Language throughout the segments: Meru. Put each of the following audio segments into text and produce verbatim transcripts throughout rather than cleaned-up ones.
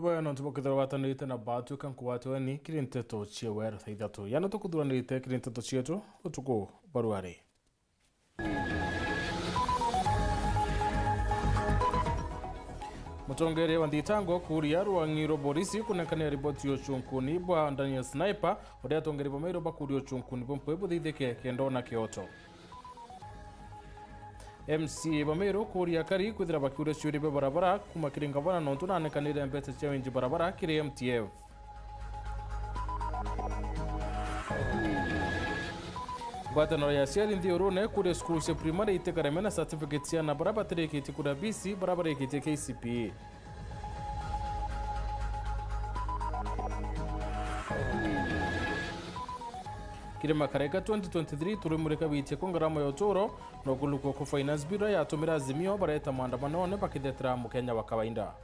Bwega nontu bwa kwithirwa gwatanirite na batwika nkugwatweni kiri nteto cia wero thaa ithatu. Yana tukuthuranirite kiri nteto cietu utuku bwa rwari. Mutongeria wa nthitango kuuria rwang'i rwa borisi kunenkanira riboti ya ucunkuni bwa Daniel Sniper, uria atongeria ba Meru bakuuria ucunkuni bwa mpwi buthithike kenda ona kioto. M C A ba Meru kuuria akari kwithira bakiuria ciuria bia barabara kuuma kiri ngavana nontu nanekanire mbeca cia winji barabara kiri M T F. Ngwataniro ya aciari nthiurune kuuria cukuru cia primary itikareme na certificate cia ana baria batirikitie kuria B C baria barikitie K C P E. Kiri Makareka twenty twenty-three turimurika biitie ku ngarama ya uturo na ukulukua ku finance bill yatumira Azimio bareta maandamanone bakithetera mukenya wa kawaida.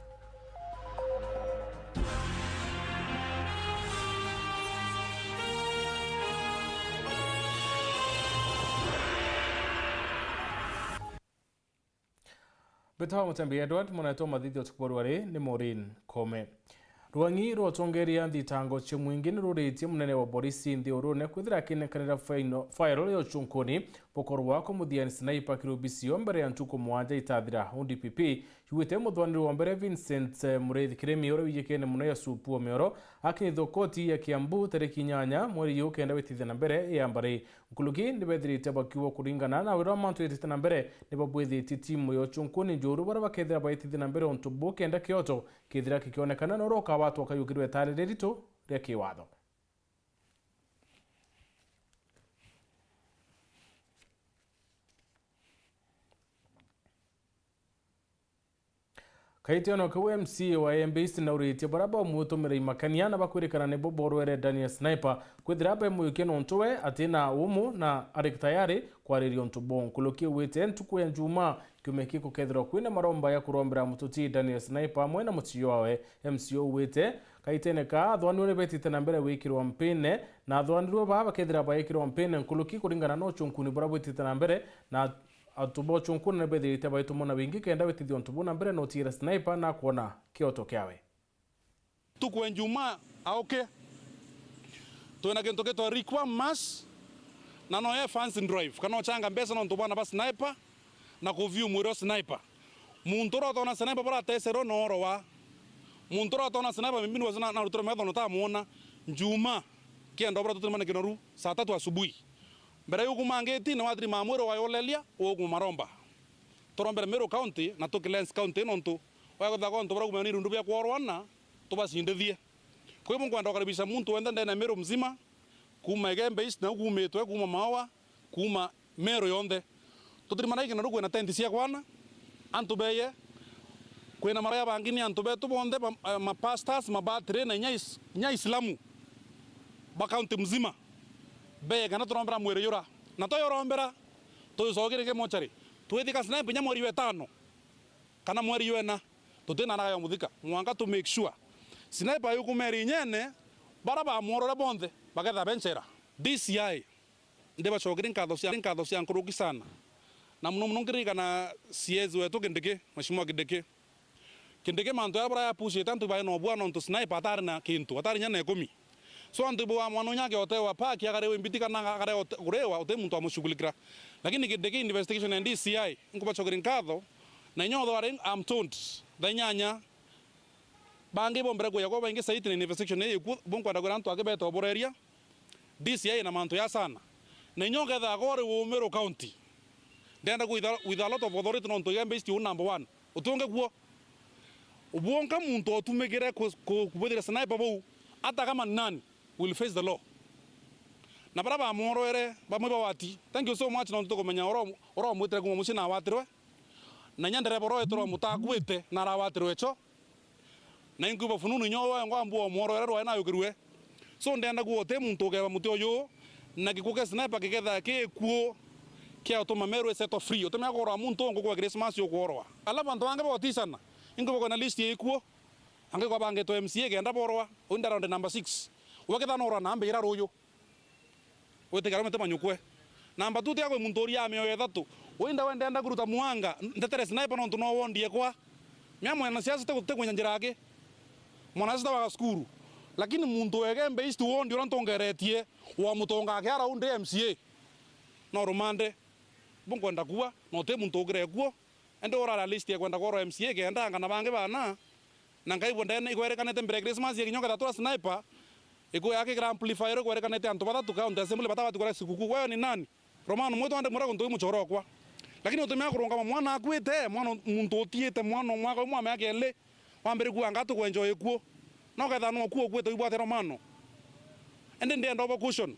Mbitawa Mutembi Edward, munene wa mathithi utuku bwa rwari ni Maureen Kome. Rwang'i rwa utongeria nthitango cia mwingi ni ruritie munene wa borisi nthiurune kwithira akinekanira faino-, fairo ya ucunkuni bukorwa kumuthiani Sniper kiri obisi yo mbere ya ntuku mwanja itathira. U D P P yuite muthwaniri wa mbere Vincent, eh, Muriithi Kirimi uria wijikene muno ya supu wa mioro akinyithua koti ya Kiambu tariki inyanya mweri yu kenda witithia na mbere ya mbari. Nkuruki ni bethirite bakiuga kuringana na uria mantu jatite na mbere, ni babwithitie timu ya ucunkuni njuru baria bakethira baitithia na mbere untu buu kenda kioto kethira kikionekana na uria ukawatwa kayukirwe itari riritu ria kiwatho. Kaitiono kiu M C A wa Embu East nauritie baria baumutumira imakania na bakwirikana nibo borwere Daniel Sniper kwithira bemuyukia nontu we atina umu na ari tayari kwariria untu buu. Nkuruki wite ntuku ya Njumaa kiumia giki kukethirwa kwina maromba ya kurombera mututi Daniel Sniper amwe na muciio wawe. M C A uu wite kaitene ka athwanirwe ni betite na mbere gwikirwa mpine na athwanirwe baa bakethira baikirwa mpine nkuruki kuringana na ucunkuni buria bwitite na mbere na Antu ba ucunkuni ni bethirite baitumwa na wingi kenda witithia untu buu na mbere na utigira Sniper na kwona kioto kiawe. Ntuku ya Njumaa auke, twina kintu gitwa Requiem Mass, na no ye fans drive, kana uchanga mbeca nontu bwana ba Sniper na ku view mwiri wa Sniper. Muntu uria utona Sniper buria atecerwe na oro wa. Muntu uria utona Sniper maybe ni wacio na, na rutiro metho na utamwona. Njumaa, kenda buria tutirima ni kinoru, saa tatu asubuhi. Mbere yukumangiti, ni wathirimaa mwiri wa yulelia, ukuma maromba. Turombere Meru County na tu cleanse county nontu wega kwithagwa untu buria kumenya ni irundu bia kworwana, tubacindithie. Kwa hivyo nkwenda gukaribisha muntu wenthe ndene ya Meru mzima, kuma Igembe East na ukumitwe, kuma Maua, kuma Meru yonthe. Tutirimanai kinoru kwina tent cia kwana, antu beye, kwina maroya bangi ni antu betu bonthe, ba, eh, ma pastors, mabatiri na inya is-, inya Islamu ba county mzima. Beye kana turombera mwiri yura. Na toyorombera, tucoke ringi mochari. Twithika Sniper inya mweri wa itano, kana mweri wa ina, tutina raga ya muthika. Mwanka tu make sure. Sniper yukumeri inyene, bara bamworore bonthe, baketha benchera. D C I, ndibacokeri nkatho cia, nkatho cia nkuruki sana. Na muno muno nkiririkana C S wetu Kindiki, Mheshimiwa Kindiki. Kindiki mantu jaria buria yapushite antu bae na ubua nontu Sniper atari na kintu, atari inya na ikumi. So antu ibo wa mwana unya ageotewa paki akariwa imbiti kana akare kuriwa, uti muntu amushughulikira. Lakini Kindiki investigation ya D C I, nkubacokeri nkatho, na inya although ari, I'm told, thaa inyanya, bangi bombere kuja kwa baingi saiti na investigation ii ikuo, bunkwenda kwira antu aki bete oboreria, D C I na mantu ya sana. Na inya ukethira kori Meru County, ndenda ku with a, with a lot of authority nontu Igembe East u number one. Utunge kuo. Ubwonka muntu otumikire ku, ku, kubwithira Sniper bou, hata kama ni nani, will face the law. Na bara bamworwere, bamwe bawati. Thank you so much, nontu tukumenya oro, oro mwitire kuma mucii na awatirwe. Na inya ndereba oro etirwa mutakwite na arawatirwe cho. Na inkuba fununu inya wengwa mbu omworwere rwae na ayukirwe. So ndenda kuga uti muntu ugeba muti uyu, na gikuo kia Sniper kiketha ki gikuo kia utuma Meru isettle free. Utimenya kurwa muntu ungu kwa Christmas ukworwa. Alafu antu bangi botisana, inkuba kwina list ya ikuo, angi kwa bangitwe M C A kenda borwa, uyu ndara ndi number six. Waketha norwa na mbira ruyu. Witikira umete manyukwe. Namba two tiga kwi muntu uria mioyo ithatu. Winda we ndenda kuruta mwanga, ntetere Sniper nontu no wondie kwa. Mia mwanasiasa ti, ti kwinya njira aki. Mwana sita wa cukuru. Lakini muntu wa Igembe East Ward uria ntongeretie, wa Mutonga akiara undi M C A. No rumande. Bunkwenda kuwa, na uti muntu ukire kuo. Ende urara list ya kwenda kworwa M C A kenda anga na bangi bana. Na nkaigua ndene ikwerekanite mbere ya Christmas ya kinya uketha twa sniper. Iku yakikira amplifier ikwerekanite antu bathatu county assembly batabati kuria sikukuu. Wewe ni nani? Romano mwitu ande mura guntu muchoro okwa. Lakini utumia kurungama mwana akuite, mwana muntu utiite, mwana mwaka umwe wa miaka ili, wambere kuanga tukwenjoy kuo. No ketha no kuo kuite ibwate Romano. Ende ndienda obo caution.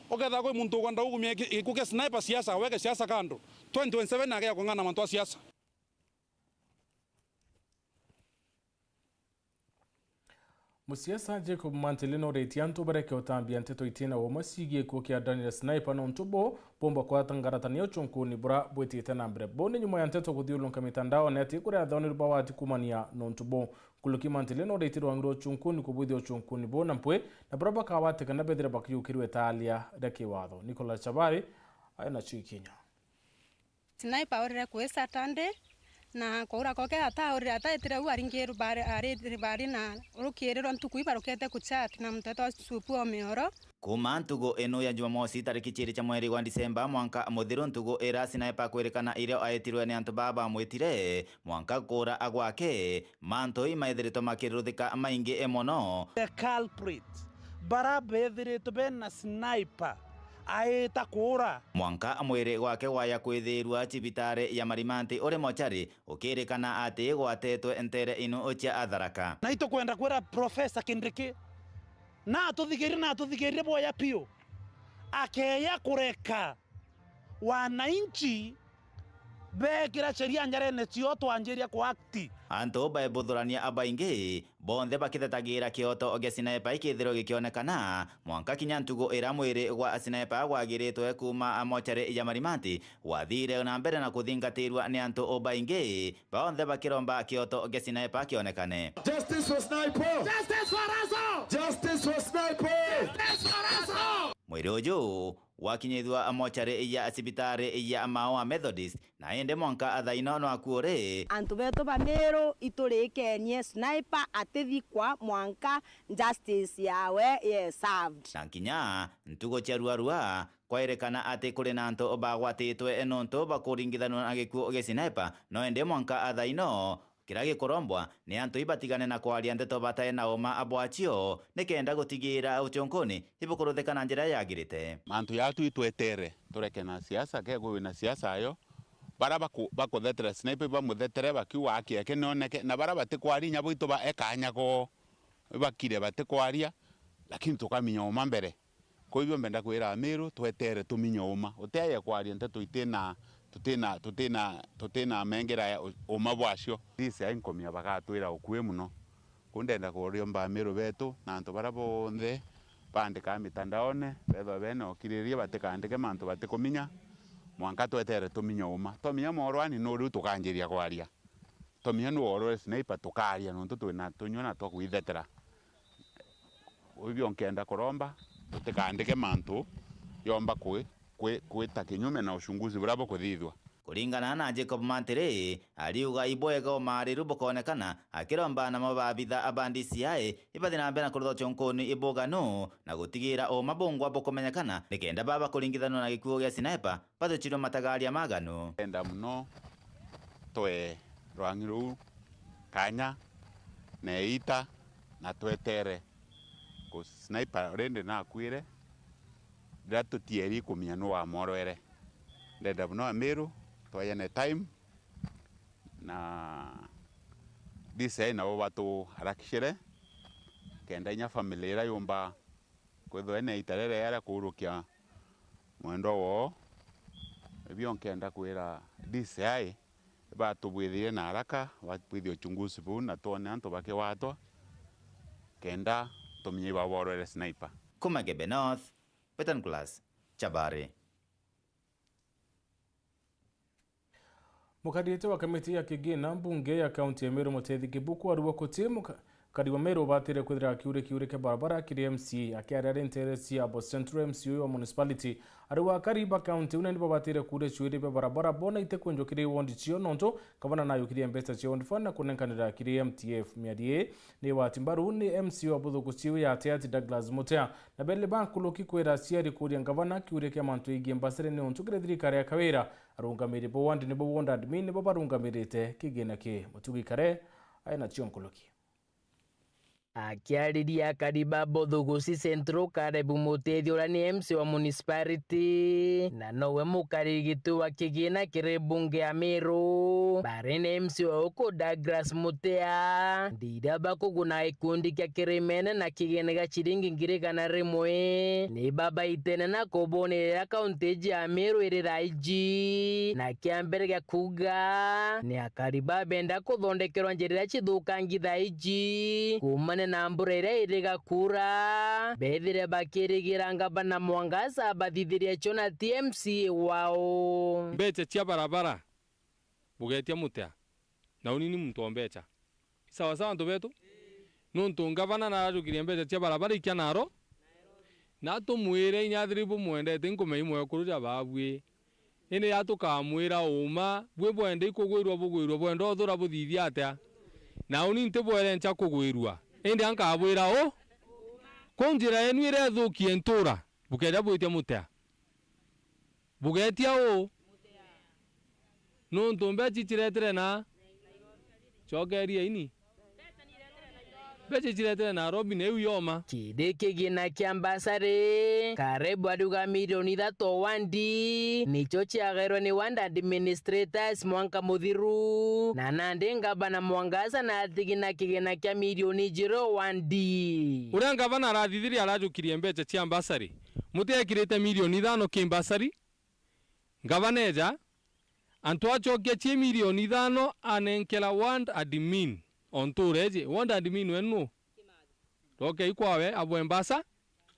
Uketha kwi muntu ukwenda ugumia giku kia sniper siasa, weke siasa kando. Twenty twenty-seven agea kung'ana mantu a siasa. Musiasa Jacob Mantili noritie antu bareke utambia nteto itina woma ciigie gikuo kia Daniel Sniper nontu bo bomba kwata ngaratania uchunkuni bura bwitite na mbere. Bo ni nyuma ya nteto kuthiurunka mitandaone ati kuria athoneri bawati kumania nontu bo. Nkuluki Mantili noritie rwangi rwa uchunkuni kubwithia uchunkuni bo na mpwi na bura bakawatikana bethire bakiukirwe itaalia ria kiwatho. Nicholas Chabari ayo nacio ikinya. Sniper aurire kwi Saturday, na kwaura kwake ataurire, ataitire u aringi ribari, ari ribari na rukirirwa ntuku ibarukite kuchat na muntu etwa Supu Omioro. Kuuma ntugu ino ya Jumamosi tariki ciiri cia mweri gwa Disemba mwanka muthiru ntugu ira Sniper akwirikana irio aitirwe ni antu baa bamwitire mwanka kuura gwake, mantu imaithiritwe makiruthika maingi mono. The culprit, bara bethiritwe bena Sniper aita kuura. Mwanka mwiri gwake gwaya kwithirua cibitari ya Marimanti uri mochari, ukirikana ati gwatetwe ntere inu cia Atharaka. Na itukwenda kwira Professor Kindiki, na atuthigirie, na atuthigirie boya piu, akeya kureka wananchi bekira sheria njarene cio twanjiria kuakti. Antu baebuthurania abaingi, bonthe bakithetagira kioto gia Sniper ikithirwa gikionekana, mwanka kinya ntugu ira mwiri gwa Sniper gwagiritwe kuuma mochari ya Marimanti gwathire na mbere na kuthingatirwa ni antu baingi, bonthe bakiromba kioto gia Sniper kionekane. Justice for Sniper! Justice for Russell! Justice for Sniper! Justice for Russell! Mwiri uju gwakinyithua mochari ya cibitari ya Maua Methodist, na indi mwanka thaa ino no akuo ri. Antu betu ba Miru iturikenie Sniper atithikwa mwanka justice yawe ye served. Na nkinya ntugu cia ruarua, kwairikana ati kuri na antu bagwatitwe nontu bakuringithanua na gikuo gia Sniper, no indi mwanka thaa ino, kiria gikurombwa ni antu ibatigane na kwaria nteto batae na uma bwacio, nikenda gutigira uchunkuni ibukuruthika na njira yagirite. Mantu yatu itwetere, tureke na siasa, kegwe wina siasa ayo. Bara baku-, bakuthetera Sniper bamuthetere bakiuga aki eke nioneke, na bara batikwaria inya bo itu ba ekanya goo, bakire batikwaria, lakini tukaminya uma mbere. Kwa hivyo mbenda kwira Amiru, twetere tuminye uma. Utiaye kwaria nteto itina, tutina, tutina, tutina mengira ya u-, uma bwacio. These ainkomia bagatwira ukui muno. Ku ndenda kuriomba Amiru betu na antu bara bonthe baandikaa mitandaone, bethwa bena ukiriria batikandike mantu batikuminya, mwanka twetere tuminye uma. Twaminya morwani nu riu tukanjiria kwaria. Twaminya nu worwe Sniper tukaria nontu twina tunyua na twakwithetera. Uu bio nkenda kuromba, tutikandike mantu yomba kwi-, kwi-, kwita kinyume na uchunguzi buria bukuthithua. Kuringana na Jacob Mantiri, ariuga ibwega umariru bukonekana, akiromba namo baabitha ba D C I ibathi na mbere na kurutha uchunkuni ibuganu na gutigira uma bungwa bukumenyekana, nikenda baba kuringithanua na gikuo gia Sniper, bathuchirwe matagaria maganu. Enda muno twe rwangi ruu kanya na iita na twetere ku Sniper already nakuire, riria tutieri kumenya nu wamworwere. Ndenda muno Amiru twayane time na D C I nabo batuharakishire kenda inya family iria yumba kwithwa ina iita riria ria kuurukia mwendwa woo. Ibio nkenda kwira D C I batubwithirie na haraka, batwithie uchunguzi buu na twone antu bakigwatwa, kenda tumenye iba borwere Sniper. Kuma Igembe North, Betan Class, Chabari. Mukariritie wa kamiti ya kigina mbunge ya kaunti ya Meru Mutethi Kibuku arua kuti muka-, Akari ba Meru babatire kwithira akiuria kiuria kia barabara kiri M C A. Akiaria ari nteere cia Abo Central, M C A uyu wa municipality ariuga akari ba county iu nandi babatire kuuria ciuria bia barabara bona itikwenjwa kiri ward cio nontu gavana nayukirie mbeca cia ward fund na kunenkanira kiri M T F. Miario ii ni wati mbaru ni M C A wa Buthuku ciu ya Tiati Douglas Mutea. Na beli ba nkuruki kwira aciari kuuria ngavana kiuria kia mantu igie mbasari niuntu kiri thirikari ya Kawira, arungamiri ba ward nibo ward admin nibo barungamirite kigina ki. Mutugi Kare aina cio nkuruki. Akiariria akari ba Buthugusi Central, Caleb Muteithia uria ni M C A wa municipality na nowe mukari giti wa kigina kiri bunge ya Meru, bari ni M C A wa uku Douglas Mutea, ndiria bakuguna gikundi kia kirimene na kigina gia ciringi ngiri igana rimwe, ni babaitene na kubonera kaunti iji ya Meru iri thaiji, na kia mbere gia kuuga ni akari babenda kuthondekerwa njira iria cithukangi thaiji kuumania na mbura iria iriga kuura, bethire bakirigira ngavana Mwangaza abathithirie cio na ti M C A wao. Mbeca cia barabara bugetia Mutea, na uni ni muntu o mbeca. Sawa sawa, antu betu? Nuntu ngavana narajukirie mbeca cia barabara ikia naro, na tumwire inya athiri bumwendete, inkumenya imwekuru ja babui. Indi ja tukamwira uma, bui bwenda ikugwirua bugwirua, bwenda uthura buthithia atia? Na uni ntibwere ncha kugwirua, indi ankabwira u? Ku njira yenu iria ithukie ntura, bukeja bwitia Mutea. Bugetia u? Nuntu mbeca iciretire na? Cokeria ini. Mbeca iciretire Nairobi na iu yoma. Kiri kigina kia mbasari, Caleb ariuga milioni ithatu o wandi nicio ciagairwe ni ward administrators mwanka muthiru, na nandi ngavana Mwangaza na atigina kigina kia milioni ijiri o wandi. Uria ngavana arathithirie arajukirie mbeca cia mbasari, Mutea ekirite milioni ithano ki mbasari. Ngavana eja, antu acokia cie milioni ithano anenkera ward admin. O ntuura iji, ward admin wenu nu? Rokei kwawe, abwe mbasa.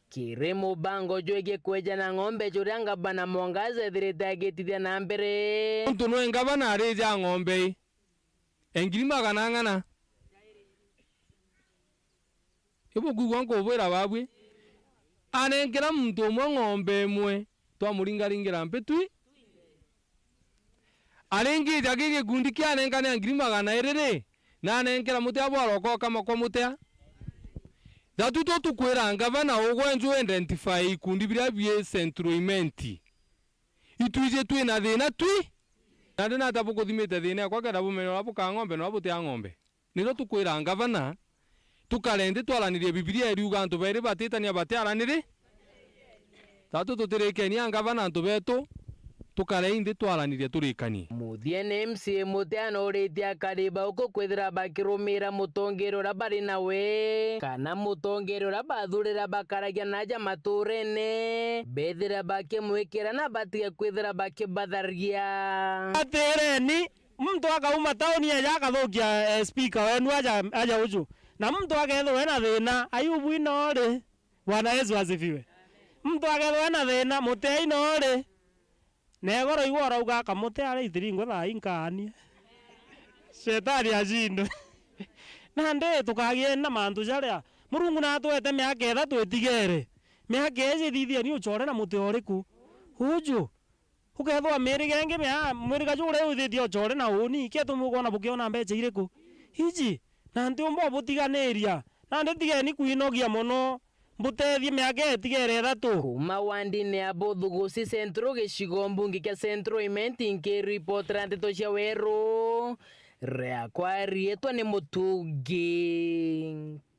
Kiri mubango jwigii kweja na ng'ombe juria ngavana Mwangaza ethirite agitithia na mbere. Untu nwe ngavana arija ng'ombe i, e ngiri magana ang'ana? Ibukwigua nkubwira babui? Anenkera muntu umwe ng'ombe imwe, twamuringaringira mpi twi. Aringija gi gikundi kianenkane ngiri magana iri ri, na anenkera Mutea bwaroka ukama kwa Mutea. Thatu tu tukwira ngavana ugwe nju identify ikundi biria bi Central Imenti. Itwiji twina thina twi. Nandi nata bukuthimite thina ekwa kenda bumenya uria bukaa ng'ombe na uria butia ng'ombe? Nirio tukwira ngavana, tukare nthi twaranirie. Bibilia iriuga antu bairi batitania batiaraniri. Tatu tutirikenie a ngavana antu betu, tukare nthi twaranirie turikanie. Muthiene M C A Mutea noritie akari ba uku kwithira bakirumira mutongeria uria bari nawe, kana mutongeria uria bathurira bakaragia naja maturene, bethire bakimwikira na batige kwithira bakibatharia. Atireni, muntu akauma tauni aja akathukia, eh, speaker wenu aja, aja uju. Na muntu akethirwa ena thina, Ayubu ino ri? Bwana Yesu asifiwe. Muntu akethirwa ena thina, Mutea ino ri? Na igoro igwe urauga, "Kamutea ari itiringwe thaa ii nkaanie." Shetani acindwe. Nandi tukagieni na mantu jaria. Murungu natwete miaka ithatu itigere. Miaka iji thithieni ucore na muti uriku? Uju. Ukethirwa miriga ingi mia, mwiriga juu uria withitie ucore na uuni, iki atumi ukwona bukiona mbeca iriku? Iji, na ntiumba ubutiganiria. Nandi tigeni kwinogia mono, mbutethie miaka itigere ithatu. Kuuma wandini ya Buthugusi Central, gicigo mbunge kia Central Imenti, nkiripotera ndeto cia Weru, riakwa riitwa ni Mutugi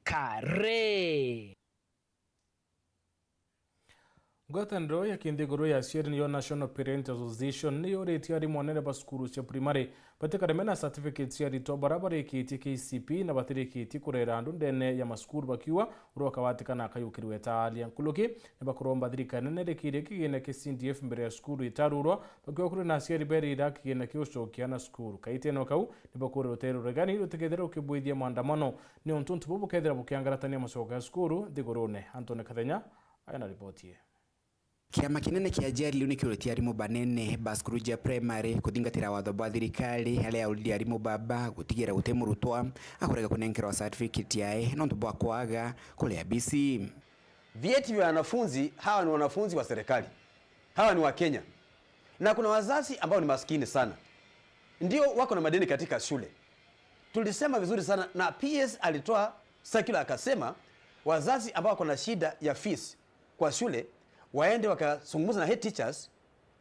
Kare. Ngwataniro ya kinthiguru ya aciari niyo National Parent Association niyuritie arimu anene ba cukuru cia primary batikareme na certificate cia aritwa bara barikitie K C P na batirikitie kurera andu ndene ya macukuru, bakiuga uria ukawatikana akayukirwe ta aria. Nkuruki nibakuromba thirikari nene irikirie kigina kia C D F mbere ya cukuru itarurwa, bakiuga kuri na aciari berira kigina kia ucokia ana cukuru. Kaitene o kau, nibakuria rutere ruregani rutikethira rukibwithia maandamano. Niuntu untu buu bukethira bukiangaratania macoka ya cukuru nthigurune. Anthony Kathenya aina ripoti ii. Kiama kinene kia aciari riu ni kiuritie arimu banene ba cukuru cia primary kuthingatira watho bwa thirikari, aria yauririe arimu baba gutigira guti murutwa akurega kunenkerwa certificate yae nontu bwa kwaga kuria B C. Vyeti vya wanafunzi, hawa ni wanafunzi wa serikali. Hawa ni wa Kenya. Na kuna wazazi ambao ni maskini sana. Ndio wako na madeni katika shule. Tulisema vizuri sana na P S alitoa circular akasema wazazi ambao wako na shida ya fees kwa shule waende wakazungumza na head teachers,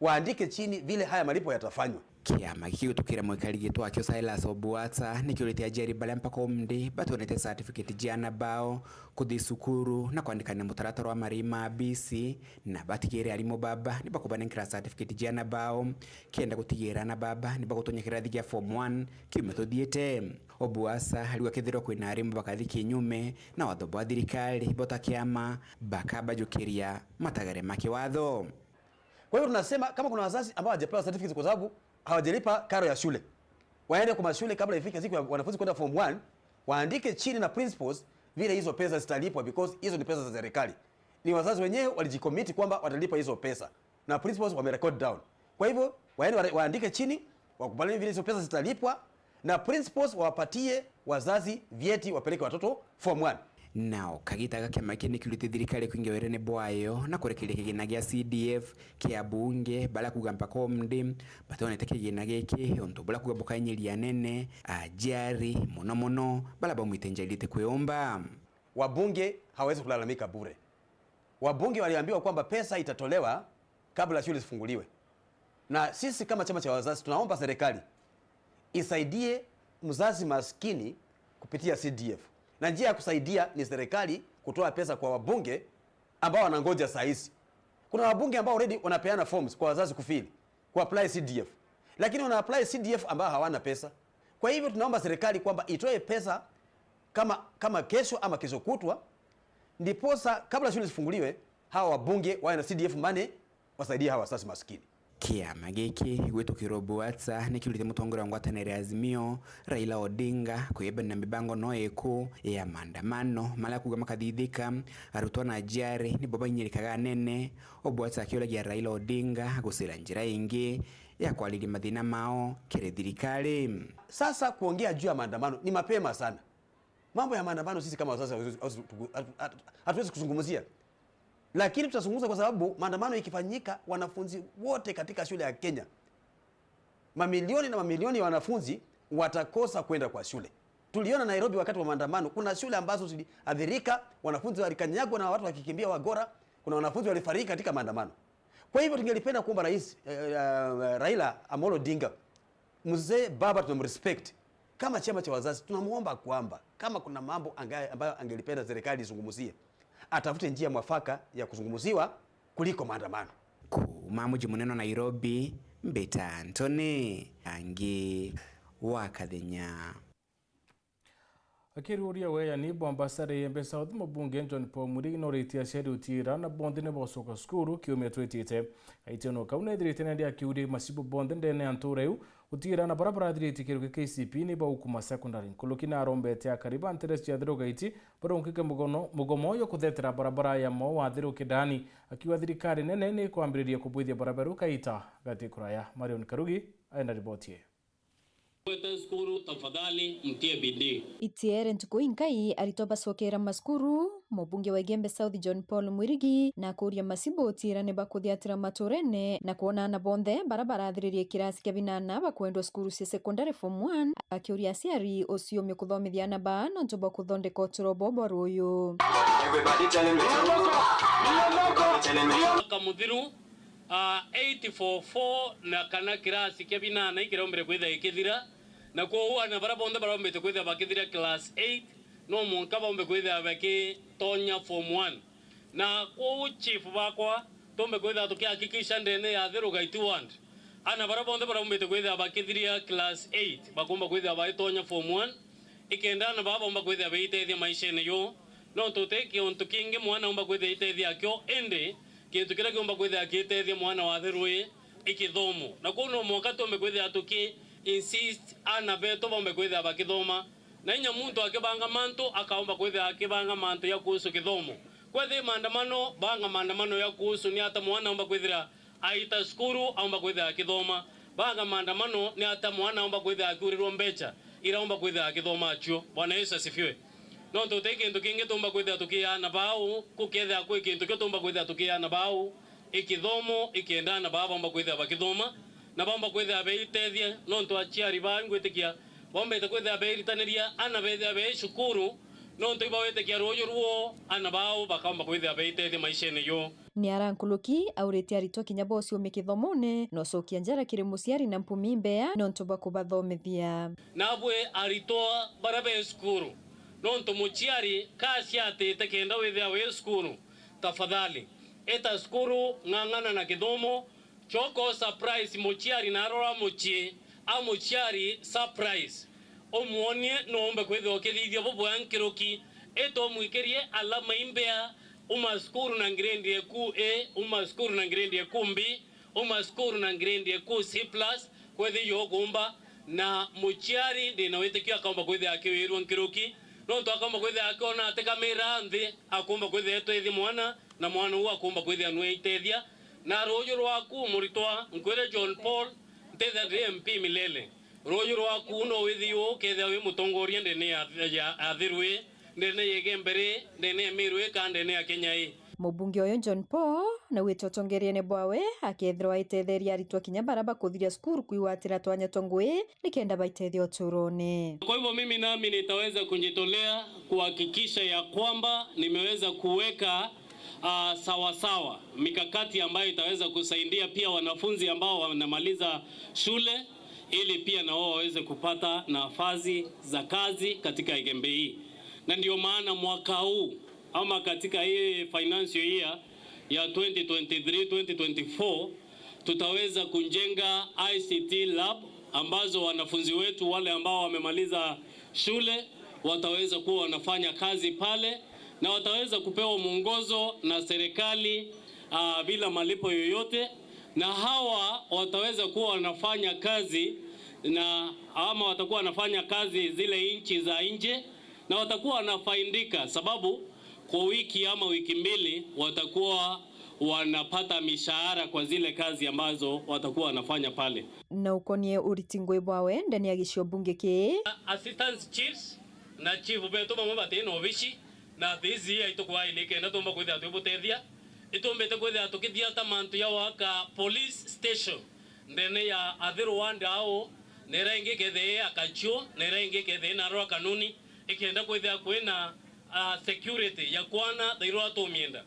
waandike chini vile haya malipo yatafanywa. Kiama giki gutukira mwikari gitwa kio Silas Obuata ni kiuritie aciari baria mpaka umthi batonete certificate cia ana bao kuthi cukuru na kwandikania mutaratara wa marii ma B C, na batigire arimu baba ni bakubanenkera certificate cia ana bao, kenda gutigira ana baba ni bagutonya kirathi gia form one kiumia tuthiite. Obuasa ariuga kethirwa kwina arimu bakathi kinyume na watho bwa thirikari bo ta kiama, bakabajukiria matagare ma kiwatho. Kwa hivyo tunasema kama kuna wazazi ambao hawajapewa certificates kwa sababu hawajalipa karo ya shule, waende kwa mashule kabla ifike siku ya wanafunzi kwenda form one, waandike chini na principals vile hizo pesa zitalipwa, because hizo ni pesa za serikali. Ni wazazi wenyewe walijicommit kwamba watalipa hizo pesa na principals wamerecord down. Kwa hivyo waende wa-, waandike chini, wakubaliane vile hizo pesa zitalipwa, na principals wawapatie wazazi vyeti wapeleke watoto form one. Nao kagita ga kiama kii ni kiurite thirikari kuingia wirene bwayo na kurekeria kigina gia C D F kia abunge baria kuuga mpaka umthi batonete kigina giki, untu buria kuuga bukainyiria anene aciari, mono mono baria baumite nja irite kwiumba. Wabunge hawawezi kulalamika bure. Wabunge waliambiwa kwamba pesa itatolewa kabla shule zifunguliwe. Na sisi kama chama cha wazazi tunaomba serikali isaidie mzazi maskini kupitia C D F. Na njia ya kusaidia ni serikali kutoa pesa kwa wabunge ambao wanangoja saa hizi. Kuna wabunge ambao already wanapeana forms kwa wazazi kufill, kuapply C D F. Lakini wana apply C D F ambao hawana pesa. Kwa hivyo tunaomba serikali kwamba itoe pesa kama, kama kesho ama kesho kutwa, ndiposa kabla shule zifunguliwe, hawa wabunge wawe na C D F money wasaidie hawa wazazi maskini. Kiama giki gwitukirwa Buatsa ni kiurite mutongoria wa ngwataniro ya Azimio, Raila Odinga, kwiyembania na mibango no iku ya maandamano maria kuuga makathithika. Arutwa na aciari nibo bainyirikaga anene, o Buatsa akiuragia Raila Odinga gucira njira ingi ya kwariria mathina mao kiri thirikari. Sasa kuongea juu ya maandamano ni mapema sana. Mambo ya maandamano sisi kama wazazi hatuwezi, hatu-, hatu-, hatuwezi kuzungumzia. Lakini tutazungumza kwa sababu maandamano ikifanyika, wanafunzi wote katika shule ya Kenya, mamilioni na mamilioni ya wanafunzi watakosa kwenda kwa shule. Tuliona Nairobi wakati wa maandamano, kuna shule ambazo ziliathirika, wanafunzi walikanyagwa na watu wakikimbia wagora, kuna wanafunzi walifariki katika maandamano. Kwa hivyo tungelipenda kuomba rais, eh, eh, Raila Amolo Odinga, mzee baba tunamrespect. Kama chama cha wazazi, tunamuomba kwamba kama kuna mambo anga-, ambayo angelipenda serikali izungumzie, atafute njia mwafaka ya kuzungumziwa kuliko maandamano. Kuuma muji munene wa Nairobi, mbita Anthony Angi wa Kathenya. Akiruria weeyani bwa mbasari ya Embe South, mubunge John Paul Mwirigi noritie aciari utiira na bonthe ni bagucoka cukuru kiumia twitite. Aitiono kau nethirite nendi akiuria macibu bonthe ndene ya ntuura iu, utiira na bara barathiritie kiruki K C P ni baukuma secondary. Nkuruki narombete akari ba ntere cia Thero Gaiti barunkike mugono-, mugomo yo kuthetera barabara ya Mwa wa Thero Kidani, akiuga thirikari nene ni kwambiriria kubwithia barabara iu kaita gati kuraya. Marion Karugi aenda riboti ii. Gwete cukuru, tafadhali mtie bidii. Itiere ntuku inkai aritwa bacokera macukuru, mubunge wa Igembe South John Paul Mwirigi na akuria macibu utiira ni bakuthiatira maturene na kwona ana bonthe bara barathiririe kirasi kia binana bakwendwa cukuru cia secondary form one, akiuria aciari uciumia kuthomithia ana baa nontu bwa kuthondeka uturo bwao bwa ruuyu. Everybody telling me, mwaka muthiru, ah, eight four four na kana kirasi kia binana ikiraumbire kwithira ikithira, na kwou ana baria bonthe baraumbite kwithira bakithira class eight no mwanka baumbe kwithira bakitonya form one. Na kwou chief bakwa, tumbe kwithira tukihakikisha ndene ya Thero Gaiti ward, ana baria bonthe baraumbite kwithira bakithiria class eight bakumba kwithira baitonya form one, ikenda ana baa baumba kwithira beitethia maishene yo. Nontu ti kiuntu kingi mwana aumba kwithira eitethia akio, indi kintu kiria kiumba kwithira kiitethia mwana wa Thero ii i kithomo. Na kwou no mwanka tumbe kwithira tuki insist ana betu baumbe kwithira bakithoma. Na inya muntu akibanga mantu, akaumba kwithira akibanga mantu ya kuhusu kithomo. Kwethira maandamano, banga maandamano ya kuhusu ni ata mwana aumba kwithira aita cukuru, aumba kwithira akithoma. Banga maandamano ni ata mwana aumba kwithira akiurirwa mbecha ira aumba kwithira akithoma acio. Bwana Yesu asifiwe. Nontu uti kintu kingi tuumba kwithira tukiana bau, kukethira kwi kintu kio tuumba kwithira tukiana bau, i kithomo, i kenda ana baa baumba kwithira bakithoma, na baumba kwithira beitethia, nontu aciari baa ngwitikia baumbite kwithira beiritaniria ana bethira bei cukuru, nontu ibawitikia ruuju ruo ana bau bakaumba kwithira beitethia maishene juu. Ni ara nkuruki aurite aritwa kinya bociumia kithomone, na ucokia njara kiri muciari na mpumi mbea nontu bwa kubathomithia. Nabwi aritwa baria be cukuru, nontu muciari ka aciatite kenda withira wi cukuru, tafadhali, ita cukuru, ng'ang'ana na kithomo, coka u surprise muciari na arora mucii, a muciari surprise. Umwonie no umbe kwithirwa ukithithia bubwega nkuruki, ita umwikirie alama imbea, uma cukuru na grade eku A, uma cukuru na grade eku B, uma cukuru na grade eku C plus, kwethirwa ukumba, na muciari ndina witikio akaumba kwithira akiwirua nkuruki, nontu akaumba kwithira akiona atikamira nthi, akumba kwithira etwithia mwana, na mwana uu akumba kwithira nwe itethia. Na ruuju rwaku muritwa, nkwire John Paul, ntithia ndi M P milele. Ruuju rwaku no withirwe ukethia wi mutongoria ndene ya, ya Athiru ii, ndene ya Igembe rii, ndene ya Meru ii, kana ndene ya Kenya ii. Mubunge uyu John Paul naugite utongeriene bwawe akethirwa aitetheria aritwa kinya bara bakuthiria cukuru kwigwatira twanya twa ngui nikenda baitethia uturone. Kwa hivyo mimi nami nitaweza kujitolea kuhakikisha ya kwamba nimeweza kuweka, ah, sawa sawa mikakati ambayo itaweza kusaidia pia wanafunzi ambao wanamaliza shule ili pia na wao waweze kupata nafasi za kazi katika Igembe hii. Na ndio maana mwaka huu ama katika hii financial year ya twenty twenty-three, twenty twenty-four, tutaweza kujenga I C T lab ambazo wanafunzi wetu wale ambao wamemaliza shule wataweza kuwa wanafanya kazi pale, na wataweza kupewa mwongozo na serikali, ah, bila malipo yoyote, na hawa wataweza kuwa wanafanya kazi na, ama watakuwa wanafanya kazi zile nchi za nje, na watakuwa wanafaidika, sababu kwa wiki ama wiki mbili watakuwa wanapata mishahara kwa zile kazi ambazo watakuwa wanafanya pale. Na ukonie uriti ngui bwawe ndene ya gicio mbunge kii. Assistant chiefs na chief betu bamwe bati na obici, na thisi aitu kwaili kenda tumba kwithira twibutethia, itumbite kwithira tukithiata mantu ya waka police station ndene ya Athiru ward au, na ira ingi kethire ya Kachuo, na ira ingi kethire na rwa Kanuni, ikenda kwithira kwina, ah, security ya kwana thairwa tumienda.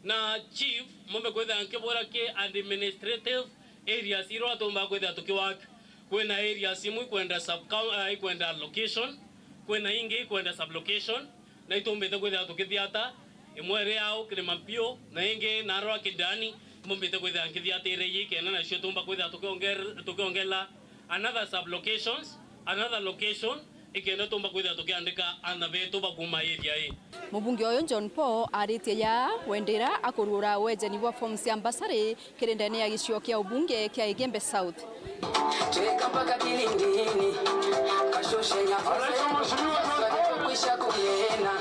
Na chief, mumbe kwithira nkibwira ki administrative areas irwa tumba kwithira tukiwaka. Kwina areas imwe ikwenda sub-, ah, ikwenda location, kwina ingi ikwenda sub-location, na itumbite kwithira tukithiata, imwe iri au Kirimampiu, na ingi narwa Kidani, mbumbite kwithira nkithiatire iji kenda nacio tumba kwithira tukiongerera, tukiongela another sub-locations, another location, ikenda tumba kwithira tukiandika ana betu ba kuuma area ii. Mubunge uyu John Paul aritie ya wendera akurura wejani bwa form cia mbasari kiri ndene ya gicio kia ubunge kia Igembe South. Cheka mpaka kilindini, kashushe nyafuze, kwisha kuliena,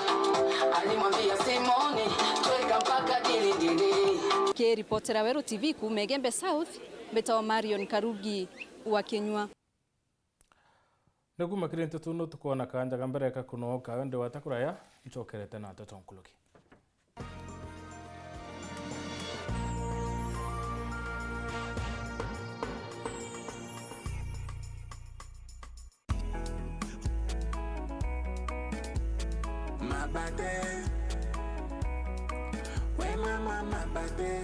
alimwambia Simoni, cheka mpaka kilindini. Kiripotera Weru T V kuuma Igembe South, mbitagwa Marion Karugi wa Kinyua. Ni kuuma kiri nteto ino tukoona kanja ga mbere ka kunoka, indi wata kuraya, ncokerete na nteto nkuruki. Mabate. We mama mabate.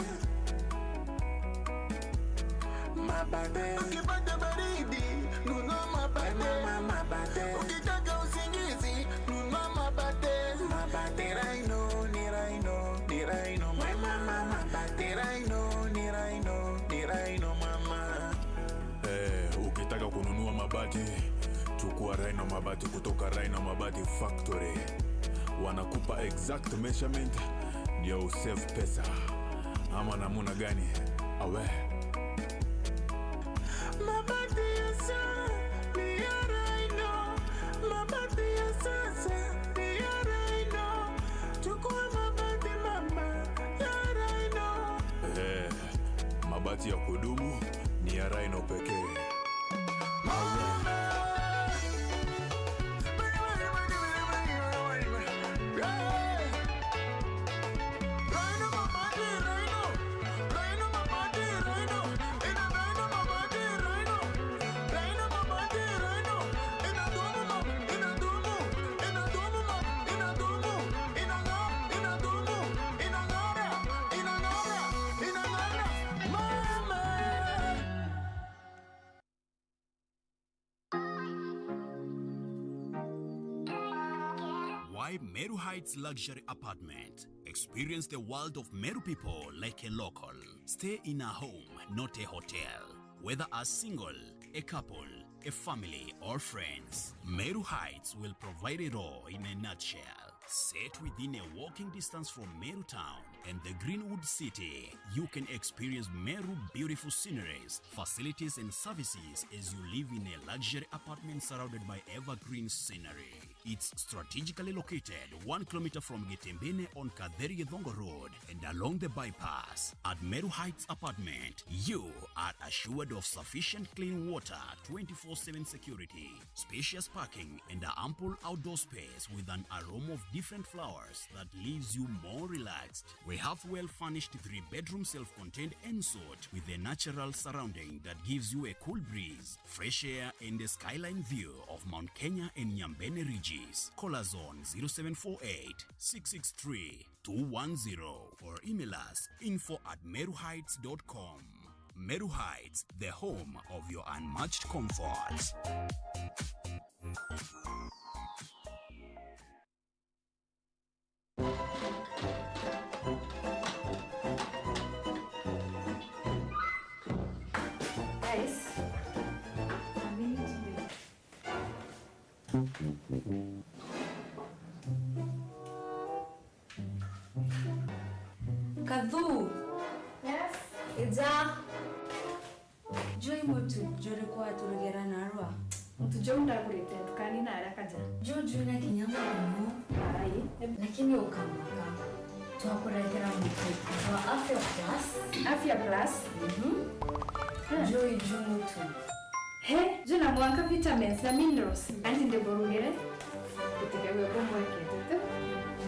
Mabate. Ukipata baridi, nunua mabate. We mama mabate. Ukitaka usingizi, nunua mabate. Mabate. Ni Rhino, ni Rhino, ni Rhino, mama. We mama mabate. Ni Rhino, ni Rhino, ni Rhino, mama. Eh, ukitaka kununua mabati, chukua Rhino Mabati kutoka Rhino Mabati Factory. Wanakupa exact measurement ndio usave pesa. Ama namuna gani? Awe. Mabati ya sa-, ni ya Rhino. Mabati ya sasa ni ya Rhino. Chukua mabati mama. ya kudumu ni ya Rhino pekee. Why Meru Heights Luxury Apartment? Experience the world of Meru people like a local. Stay in a home, not a hotel. Whether a single, a couple, a family, or friends, Meru Heights will provide it all in a nutshell. Set within a walking distance from Meru town and the Greenwood City, you can experience Meru beautiful sceneries, facilities, and services as you live in a luxury apartment surrounded by evergreen scenery. It's strategically located one kilometer from Getembene on Katheri Githongo Road and along the bypass. At Meru Heights Apartment, you are assured of sufficient clean water, twenty-four seven security, spacious parking, and ample outdoor space with an aroma of different flowers that leaves you more relaxed. We have well-furnished three-bedroom self-contained ensuite with a natural surrounding that gives you a cool breeze, fresh air, and a skyline view of Mount Kenya and Nyambene Ridges. Call us on zero seven four eight, six six three, two one zero or email us info at meruheights dot com. Meru Heights, the home of your unmatched comfort. Guys, a minute, wait. Kathu! Yes? Ija! Juu i mutu juriku waturugera narua? Mutu juu ndagurite ndukani na aria kaja. Juu juu na kinya muno. Ai. Lakini ukamaka. Twakuretera mutu wa Afya Plus. Afya Plus? Mhm. Ah. Juu i juu mutu. He, juu na mwanka vitamins na minerals. Andi ndiburugire. Gutigagwe kumwekete tu.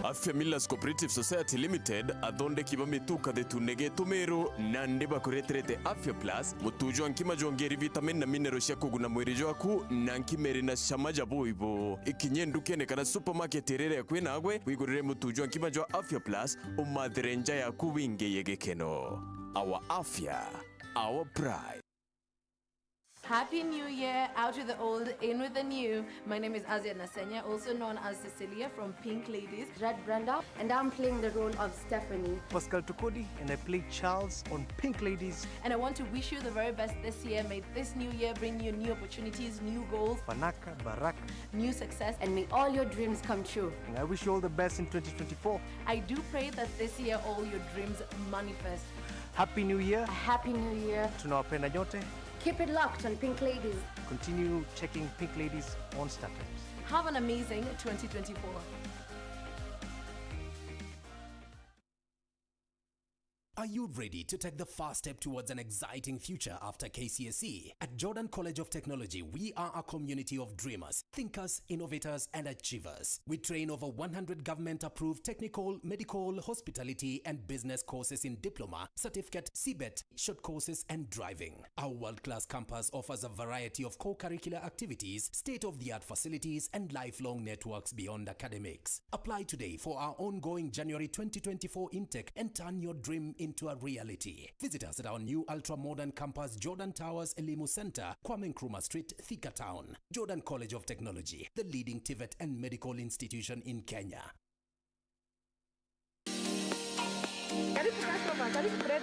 Afya Millers Cooperative Society Limited, athondeki ba mitu kathetune getu Meru, nandi bakureterete Afya Plus, mutu jwa nkima jwongeri vitamin na mineral cia kuguna mwiri jwaku, na nkima iri na cama ja buibu. Ikinye ndukene kana supermarket iria iri akui nagwe, wigurire mutu jwa nkima jwa Afya Plus, umathire nja yaku wingiye gikeno. Our Afya, our pride. Happy New Year, out with the old, in with the new. My name is Azia Nasenya, also known as Cecilia from Pink Ladies. Jad Brenda, and I'm playing the role of Stephanie. Pascal Tukodi, and I play Charles on Pink Ladies. And I want to wish you the very best this year. May this new year bring you new opportunities, new goals, fanaka, baraka, new success, and may all your dreams come true. And I wish you all the best in twenty twenty-four. I do pray that this year all your dreams manifest. Happy New Year. A Happy New Year. Tunawapenda nyote. Keep it locked on Pink Ladies. Continue checking Pink Ladies on StarTimes. Have an amazing twenty twenty-four. Are you ready to take the first step towards an exciting future after K C S E? At Jordan College of Technology, we are a community of dreamers, thinkers, innovators, and achievers. We train over one hundred government-approved technical, medical, hospitality, and business courses in diploma, certificate, C bet, short courses, and driving. Our world-class campus offers a variety of co-curricular activities, state-of-the-art facilities, and lifelong networks beyond academics. Apply today for our ongoing January twenty twenty-four intake and turn your dream into a reality. Visit us at our new ultra-modern campus, Jordan Towers Elimu Center, Kwame Nkrumah Street, Thika Town. Jordan College of Technology, the leading TVET and medical institution in Kenya. Karibu customer, karibu Fred.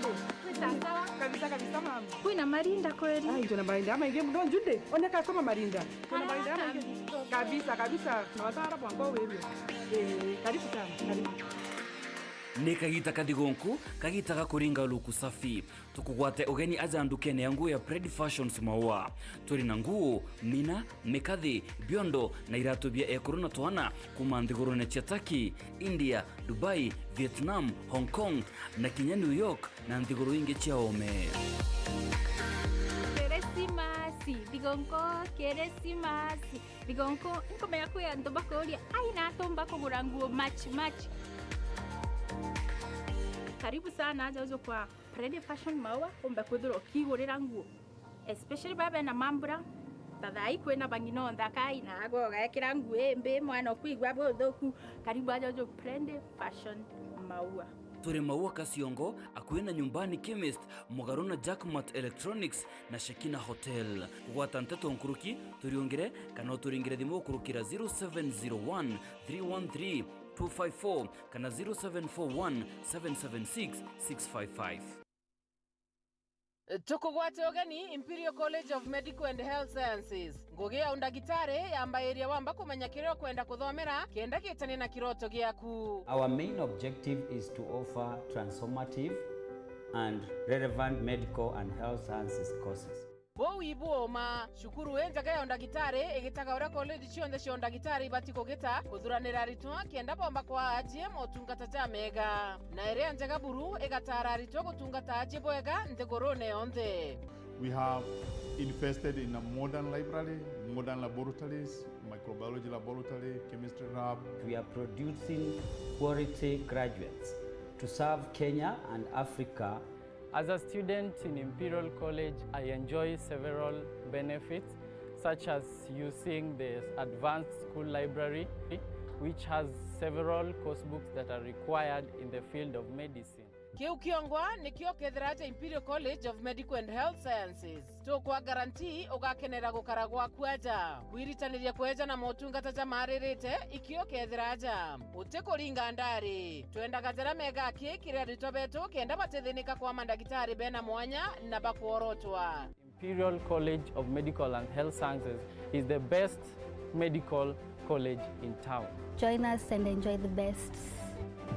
Sawa sawa. Kabisa kabisa, mama. Kwina marinda kweli? Ai, twina marinda amaingi muno, Jude. One customer marinda. Twina marinda amaingi. Kabisa kabisa. Na watara bwango wewe. Eh, karibu sana, karibu. Ni kagita ka thigunku, kagita ga kuringa luku safi. Tukugwate ugeni aja ndukene ya nguo ya Pred Fashions Maua. Turi na nguo, mina, mikathi, biondo na iratu bia ekuru na twana kuma nthigurune cia Turkey, India, Dubai, Vietnam, Hong Kong na kinya New York na nthiguru ingi cia ome. Kirisimasi, thigunku, Kirisimasi. Thigunku, nkumenya kwi antu bakuuria, "Ai, na atumba kugura nguo match match?" Karibu sana aja uju kwa Pred Fashion Maua, umbe kwithirwa ukigurira nguo. Especially baba bena mambura, ta thaa ii kwina bang'ina onthe akai, na agwe ugekira nguo imbi, mwana ukwigua buthuku. Karibu aja uju Pred Fashion Maua. Turi Maua Kaciongo, akui na Nyumbani Chemist, mugaru na Jackmat Electronics na Shekina Hotel. Kugwata nteto nkuruki, turiungire kana uturingire thimu gukurukira zero seven zero one three one three two five four kana zero seven four one seven seven six six five five. Tukugwate ugeni Imperial College of Medical and Health Sciences. Ngugi ya undagitari yambairia wamba kumenya kiria ukwenda kuthomera kenda gitanie na kiroto giaku. Our main objective is to offer transformative and relevant medical and health sciences courses. Buu ibu uma. Cukuru injega ya undagitari igitaga uria college cionthe cia undagitari ibati kugita, kuthuranira aritwa kenda bomba kwaa ajie motungata jamega. Na iria njega buru igataara aritwa gutungata ajie bwega nthigurune yonthe. We have invested in a modern library, modern laboratories, microbiology laboratory, chemistry lab. We are producing quality graduates to serve Kenya and Africa. As a student in Imperial College, I enjoy several benefits, such as using the advanced school library, which has several course books that are required in the field of medicine. Kiu kiongwa nikio kethira aja Imperial College of Medical and Health Sciences. Tukwa guarantee ugakenera gukara gwaku aja. Kwiritaniria kweja na motungata jamaaririte, ikio kethira aja. Utikuringa ndari. Twendaga jaria mega aki kiri aritwa betu kenda batithinika kwa mandagitari bena mwanya na bakworotwa. Imperial College of Medical and Health Sciences is the best medical college in town. Join us and enjoy the best.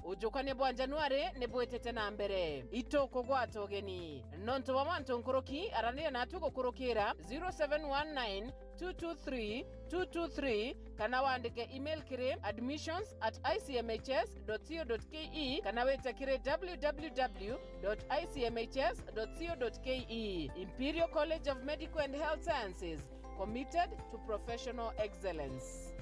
Ujukania bwa Januari ni bwitite na mbere. Itukugwata ugeni. Nontu bwa mantu nkuruki, araniria natu gukurukira zero seven one nine two two three two two three kana wandike email kiri admissions at I C M H S dot co dot K E kana wite kiri W W W dot I C M H S dot co dot K E. Imperial College of Medical and Health Sciences, committed to professional excellence.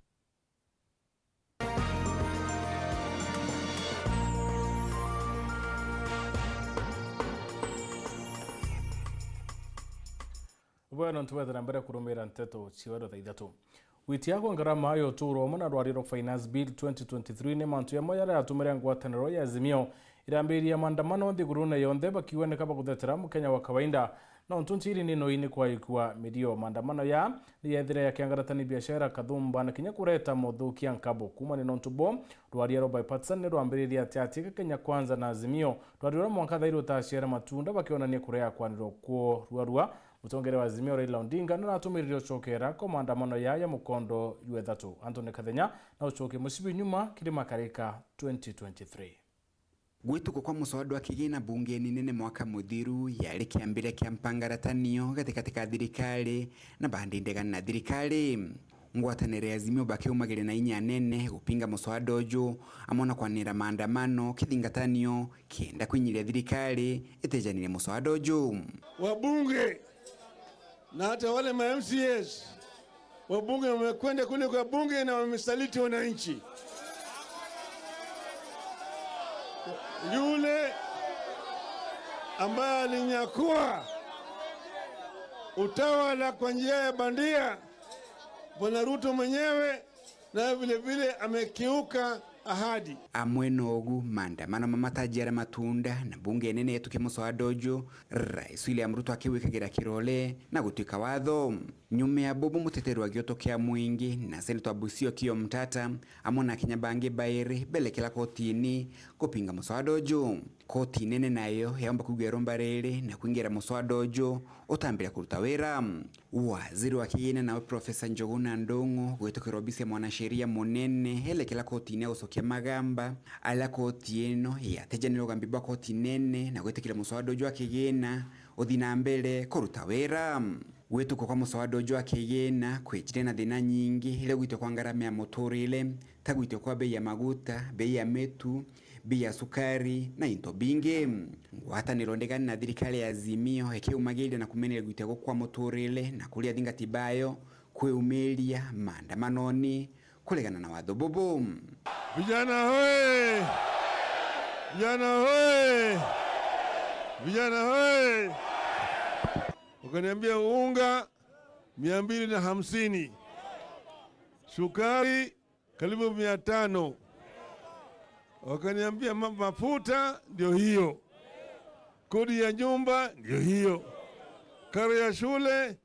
Bwega nontu bwethira mbere kurumira nteto cia wendo thaa ithatu. Gwitia kwa ngarama ya uturo amwe na rwaria rwa Finance Bill twenty twenty-three ni mantu jamwe jaria jatumire ngwataniro ya Azimio irambiriria maandamano nthigurune yonthe bakiuga ni kaba guthetera mukenya wa kawaida. Nontu nchiri ni noi ni kwaikua mirio, maandamano ya ni yethire yakiangaratani biashara kathumba na kinya kureta mothukia nkabu. Kuuma ni nontu bo, rwaria rwa Bipartisan ni rwambiririe ati ati Kenya Kwanza na Azimio rwaria ruria mwanka thairi rutaciara matunda bakionania kurea kwanirwa kwoo ruarua. Mutongeria wa Azimio Raila Odinga naratumiririe ucokera kwa maandamano ya ya mukondo jwa ithatu. Anthony Kathenya na ucokie mucibi nyuma kiri Makarika twenty twenty-three. Gwituka kwa muswada wa kigina bungeni nene mwaka muthiru yari kiambire kia mpangaratanio gatigati ka thirikari na bandi ndegani na thirikari. Ngwataniro ya Azimio bakiumagire na inya nene gupinga muswada uju, amwe na kwanira maandamano kithingatanio kenda kwinyiria thirikari itijanire muswada uju. Wabunge na hata wale ma M C As, wabunge wamekwenda kule kwa bunge na wamesaliti wananchi. Yule ambaye alinyakua utawala kwa njia ya bandia, Bwana Ruto mwenyewe, naye vile vile amekiuka ahadi. Amwe na ugu, maandamano mamatajiara matunda na bunge nene yetukia muswada uju, Rais William Ruto akiwikagira kirore na gutwika watho. Nyuma ya bubu, muteteri wa gioto kia mwingi na seneta wa Busia Okiya Omtata amwe na akenya bangi bairi belekera kotini gupinga muswada uju. Koti nene nayo yaumba kwigua iromba riri na kwingira muswada uju utambire kuruta wira. Waziri wa kigina nawe Profesa Njuguna Ndung'u gwitukira obisi ya mwanasheria munene elekera kotine ya gucokia magamba aria koti ino yatejanire ugambi bwa koti nene na gwitikira muswada uju wa kigina uthi na mbere kuruta wira. Gwitukwa kwa muswada uju wa kigina kwijire na thina nyingi iria gwitwa kwa ngarama ya muturire, ta gwitwa kwa bei ya maguta, bei ya mitu, bei ya sukari na into bingi. Ngwataniro ndigani na thirikari ya Azimio ikiumagiria na kumeneria gwitwa gukwa muturire na kuria athingati bayo kwiumiria maandamanoni kuregana na watho bubu. Vijana hoye! Vijana hoye! Vijana hoye! Wakaniambia unga mia mbili na hamsini, sukari karibu mia tano. Wakaniambia ma-, mafuta ndio hiyo, kodi ya nyumba ndio hiyo, karo ya shule,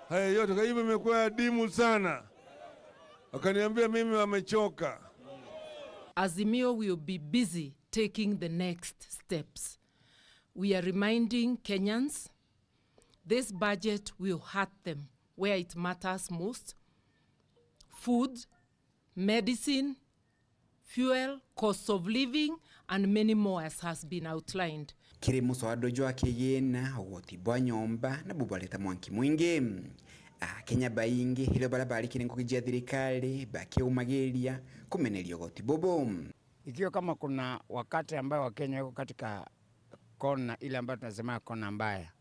haya yote. Kwa hivyo imekuwa adimu sana. Wakaniambia mimi wamechoka. Azimio will be busy taking the next steps. We are reminding Kenyans, this budget will hurt them where it matters most. Food, medicine, fuel, cost of living, and many more as has been outlined. Kiri muswada jwa kigina, ugoti bwa nyomba nabu bwareta mwanki mwingi. Akenya baingi irio baria barikire ngugi cia thirikari bakiumagiria kumeneria ugoti bubu. Ikiwa kama kuna wakati ambayo Wakenya wako katika kona ile ambayo tunasema kona mbaya,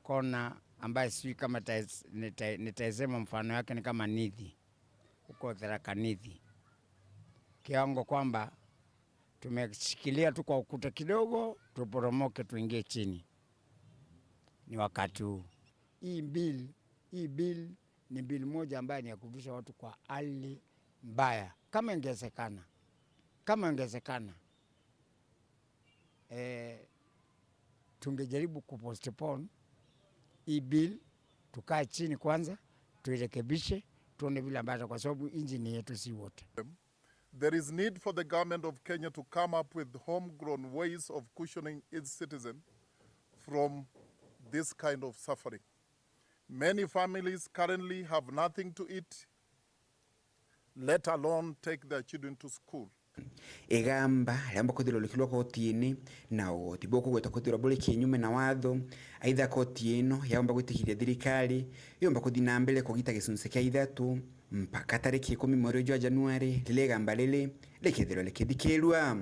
kona ambaye sijui kama tais-, nita-, nitaisema mfano yake ni kama Nithi, huko Tharaka Nithi, kiwango kwamba tumeshikilia tu kwa ukuta kidogo, tuporomoke, tuingie chini. Ni wakati huu. Hii bill, hii bill ni bill moja ambaye ni ya kurudisha watu kwa hali mbaya. Kama ingewezekana, kama ingewezekana, eh, tungejaribu kupostpone hii bill, tukae chini kwanza, tuirekebishe, tuone vile ambavyo, kwa sababu injini yetu si wote. There is need for the government of Kenya to come up with homegrown ways of cushioning its citizen from this kind of suffering. Many families currently have nothing to eat, let alone take their children to school. Igamba riaumba kwithirwa rikirwa kotini na ugoti bukugwetwa kwithirwa buri kinyume na watho, aitha koti ino yaumba gwitikiria thirikari yumba kuthi na mbere kugita gicunci kia ithatu mpaka tariki ikumi mweri jwa Januari, riria igamba riri rikethirwa rikithikirua.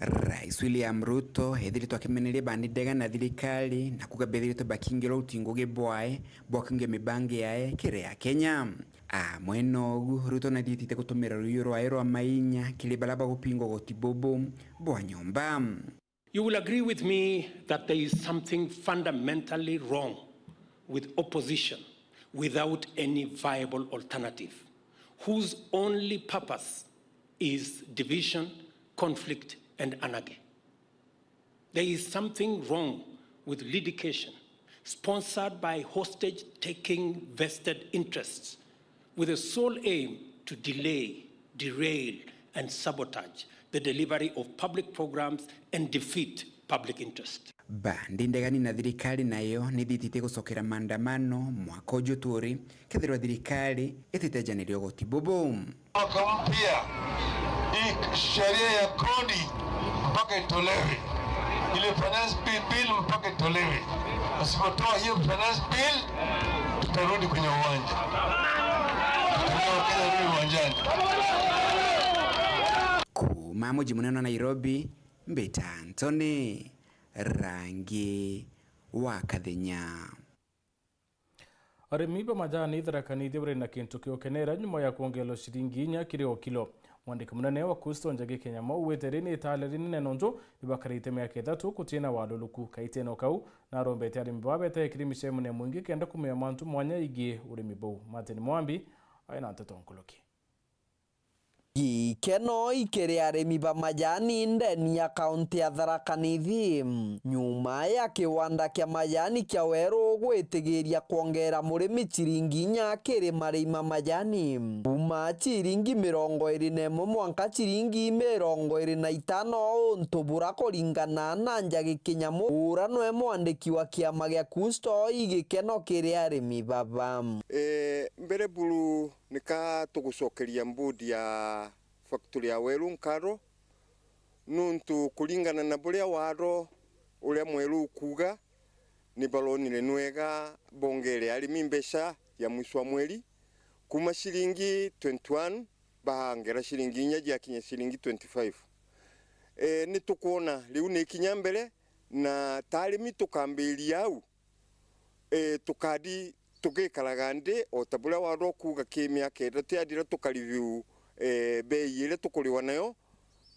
Rais William Ruto ethiritwe akimeneria bandi ndega na thirikari na kuga bethiritwe bakiingirwa uti ngugi bwae bwa kuingia mibango yae kiri ya Kenya. Amwe nogu, Ruto nathitite gutumira ruiyo rwae rwa mainya kiri baria bagupinga ugoti bubu bwa nyomba. You will agree with me that there is something fundamentally wrong with opposition without any viable alternative, whose only purpose is division, conflict, and anarchy. There is something wrong with litigation sponsored by hostage-taking vested interests with the sole aim to delay, derail, and sabotage the delivery of public programs and defeat public interest. Bandi ndegani na thirikari nayo nithitite gucokera maandamano mwaka uju turi, kethirwa thirikari ititejaniria ugoti bubu. Mwaka mpya, hii sheria ya kodi mpaka itolewe. Ile finance bill, bill mpaka itolewe. Asipotoa hiyo finance bill, tutarudi kwenye uwanja. Tutarudi uwanjani. Kuuma muji munene wa Nairobi, mbita Anthony Rangi wa Kathenya. Arimi ba majani Tharaka Nithi bari na kintu kia ukenera nyuma ya kwongererwa ciringi inya kiri o kilo. Mwandiki munene wa Kusto Njagi Kenyamo augite ri ni itale rinene nontu ibakarite miaka ithatu kutina waluruku. Kaitene o kau, narombete arimi baa beete kiri micemania mwingi kenda kumenya mantu mwanya igii urimi buu. Martin Mwambi aina nteto nkuruki. Gi Keno ikiri arimi ba majani ndeni ya kaunti ya Tharaka Nithi, nyuma ya kiwanda kia majani kia Weru gwitigiria kwongera murimi ciringi inya kiri marimi ma majani, kuma ciringi mirongo iri na imwe mwanka ciringi mirongo iri na itano, untu bura kuringana na Njagi Kinyamu, ura nwe mwandiki wa kiama gia Kusto. Igikeno kiri arimi baba. E, mbere buru nika tugucokeria mbudi ya factory ya Weru nkatho, nuntu kuringana na buria watho uria mweru ukuuga, ni baronire ni wega bongere arimi mbeca ya mwisho wa mweri, kuma ciringi twenty-one baongera ciringi inya ciakinya ciringi twenty-five. E, ni tukwona riu ni ikinya mbere, na ta arimi tukambiria au, e, tukadi tugikaraga nthi, o ta buria watho ukuuga, ki miaka ithatu yathira tukareview, e, bei iria tukuriwa nayo,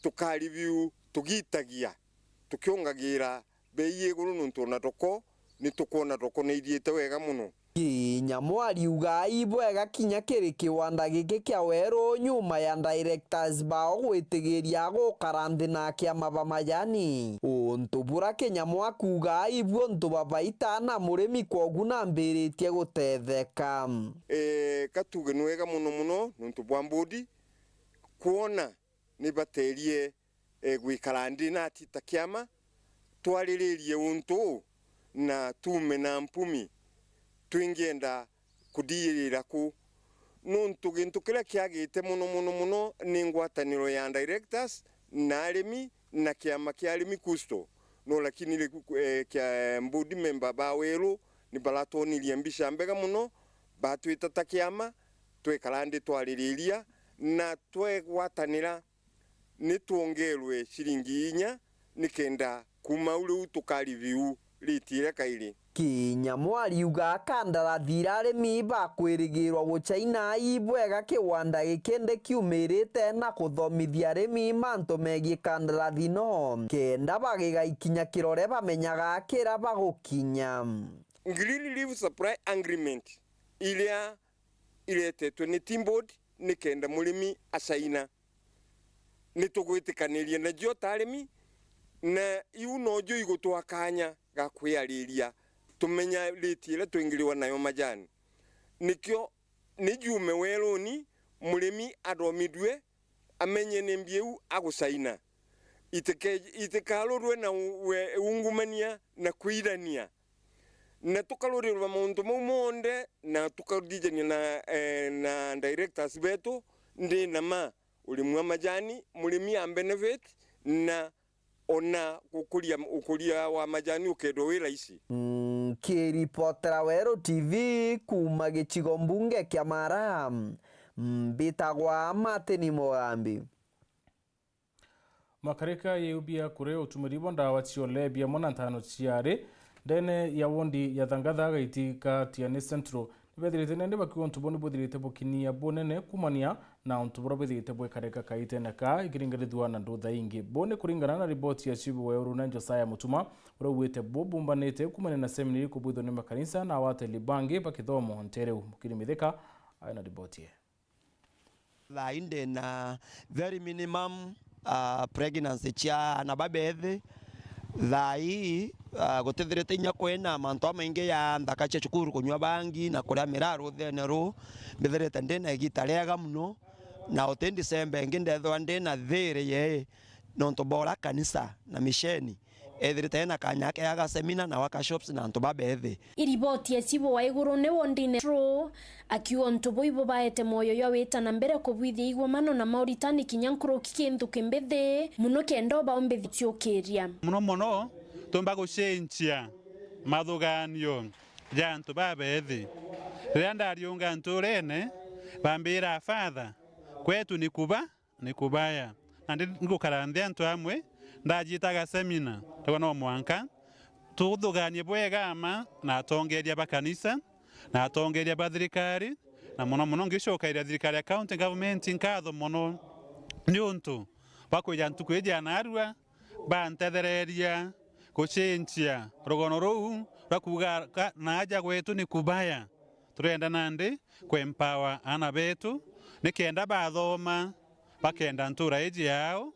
tukareview tugitagia, tukiungagira bei iguru, nuntu ona thoko ni tukwona thoko ni ithiite wega mono. Kinyamu ariuga ibwega kinya kiri kiwanda giki kia Weru nyuma ya directors bao gwitigiria gukara nthi na kiama ba majani, untu bura Kinyamu akuuga ibu untu ba baita na murimi, kwogu nambiritie gutetheka. E, ka tuuge ni wega mono mono nuntu bwa mbudi kwona ni baterie e, gwikara nthi nati ta kiama, twariririe untu uu na tuume na mpumi twingienda kuthiirira ku. Nuntu gintu kiria kiagite mono, mono, mono ni ngwataniro ya directors na arimi na kiama kia arimi Kusto. No lakini ri-, e, kia, e, board member ba Weru ni baratwonirie mbica mbega mono, batwita ta kiama, twekara nthi twaririria na twegwatanira ni twongerwe ciringi inya nikenda kuuma au riu tukareview rate iria kairi. Kinyamu ariuga kandarathi iria arimi bakwirigirwa gucaina ibwega kiwanda giki ndi kiumirite na kuthomithia arimi mantu megii kandarathi no kenda bagiga ikinya kirore bamenyaga kira bagukinya. Green Leaf Supply Agreement iria iretetwe ni Team Board nikenda murimi acaina. Ni tugwitikaniria nacio ta arimi, na iu nojo igutwa kanya ga kwiariria tumenya rate iria twingiriwa nayo majani. Nikio ni jume weruni, murimi athomithue, amenye ni mbi iu agucaina. Itike-, itikarurwe na u-, we-, ungumania na kwirania. Na tukarurirwa mauntu mau monthe, na tukathijania na, eh, na directors betu, ndi na ma, urimi wa majani, murimi a benefit, na ona gukuria, ukuria wa majani ukethwa wi raisi. Nkiripotera Weru T V kuuma gicigo mbunge kia Mara, mbitagwa Martin Mugambi. Makarika yeubia kuri utumiri bwa ndawa cia ulebi amwe na ntano ciari ndene ya wondi ya Thangatha gaiti ka Tiani Central nibethirite nende bakiuga untu buu nibuthirite bukinyia bunene kumania na untu buria bwithirite bwikarika kaitene kaa ikiringanithua na ndutha ingi. Buu ni kuringana na riboti ya Chief wa Weru na Josiah Mutuma, uria ugwite buu bumbanite kumania na seminary kubwithwa ni makanisa na awateli bangi bakithomo ntere u. Mukiri Mithika aina riboti ye. Thaa ii ndi na very minimum, ah, pregnancy cia aana babethi. Thaa ii, ah, gutithirite inya kwina mantu jamaingi ja nthaka cia cukuru, kunyua bangi na kuria miraa ruthene ruu. Mbithirite ndi na igita riega mono, na uti December ingi ndethirwa ndi na thiiri yii, nontu bwa uria kanisa na misheni ethirite ena kanya ake ga gasemina na workshops na antu babethi. Iriboti ya Chief wa Weru ni wondine Central, akiuga untu buu ibubaete mwoyo jwa wita na mbere kubwithia igomano na mauritani kinya nkuruki kintu kimbithi mono kenda ubaumbithi ciukiria. Mono mono, tumba gucenjia mathuganio ja antu babethi. Riria ndariunga nturene, bambira, "Father, kwetu ni kuba." Ni kubaya. Nandi ngukara nthi antu amwe, ndajiitaga semina, ndauga no mwanka tuthuganie bwega mma na atongeria ba kanisa, na atongeria ba thirikari, na mono mono ngicokeria thirikari ya county government nkatho mono niuntu bwa kwija ntuku iji ya naarua, bantethereria gucenjia rugono ruu rwa kuuga ka-, naaja gwetu ni kubaya. Turenda nandi ku empower aana betu, nikenda bathoma, bakenda ntuura iji yaao,